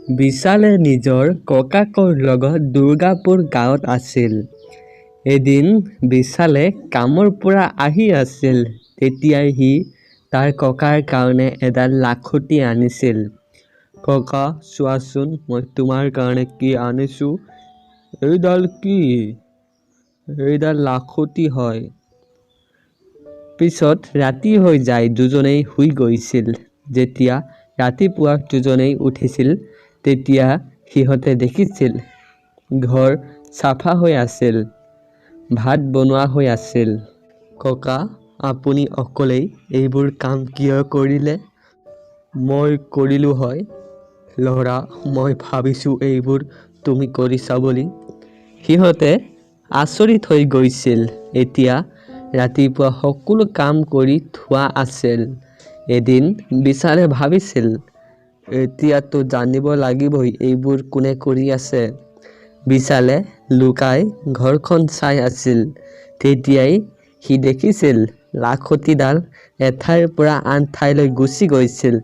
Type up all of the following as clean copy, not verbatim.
বিশালে নিজৰ ককাকৰ লগত দুৰ্গাপুৰ গাঁৱত আছিল। এদিন বিশালে কামৰ পৰা আহি আছিল। তেতিয়াই সি তাৰ ককাৰ কাৰণে এডাল লাখুটি আনিছিল। ককা, চোৱাচোন মই তোমাৰ কাৰণে কি আনিছো। এইডাল কি? এইডাল লাখুটি হয়। পিছত ৰাতি হৈ যায়, দুজনেই শুই গৈছিল। যেতিয়া ৰাতিপুৱা দুজনেই উঠিছিল, তেতিয়া সিহঁতে দেখিছিল ঘৰ চাফা হৈ আছিল, ভাত বনোৱা হৈ আছিল। ককা, আপুনি অকলেই এইবোৰ কাম কিয় কৰিলে? মই কৰিলোঁ হয়। ল'ৰা, মই ভাবিছোঁ এইবোৰ তুমি কৰিছা বুলি। সিহঁতে আচৰিত হৈ গৈছিল। এতিয়া ৰাতিপুৱা সকলো কাম কৰি থোৱা আছিল। এদিন বিশালে ভাবিছিল, এতিয়াতো জানিব লাগিবই এইবোৰ কোনে কৰি আছে। বিশালে লুকাই ঘৰখন চাই আছিল। তেতিয়াই সি দেখিছিল লাখুটিডাল এঠাইৰ পৰা আন ঠাইলৈ গুচি গৈছিল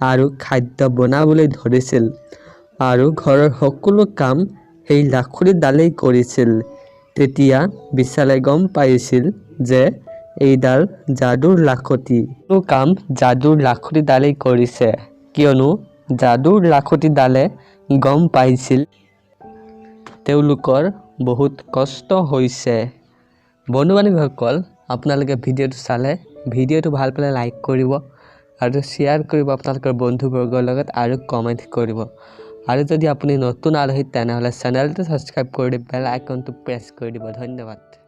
আৰু খাদ্য বনাবলৈ ধৰিছিল আৰু ঘৰৰ সকলো কাম সেই লাখুটিডালেই কৰিছিল। তেতিয়া বিশালে গম পাইছিল যে এইডাল যাদুৰ লাখুটি। সকলো কাম যাদুৰ লাখুটিডালেই কৰিছে, কিয়নো যাদুৰ লাখুটিডালে গম পাইছিল তেওঁলোকৰ বহুত কষ্ট হৈছে। বন্ধু বান্ধৱীসকল, আপোনালোকে ভিডিঅ'টো চালে, ভিডিঅ'টো ভাল পালে লাইক কৰিব আৰু শ্বেয়াৰ কৰিব আপোনালোকৰ বন্ধুবৰ্গৰ লগত আৰু কমেণ্ট কৰিব। আৰু যদি আপুনি নতুন আলহী, তেনেহ'লে চেনেলটো ছাবস্ক্ৰাইব কৰি বেল আইকনটো প্ৰেছ কৰি দিব। ধন্যবাদ।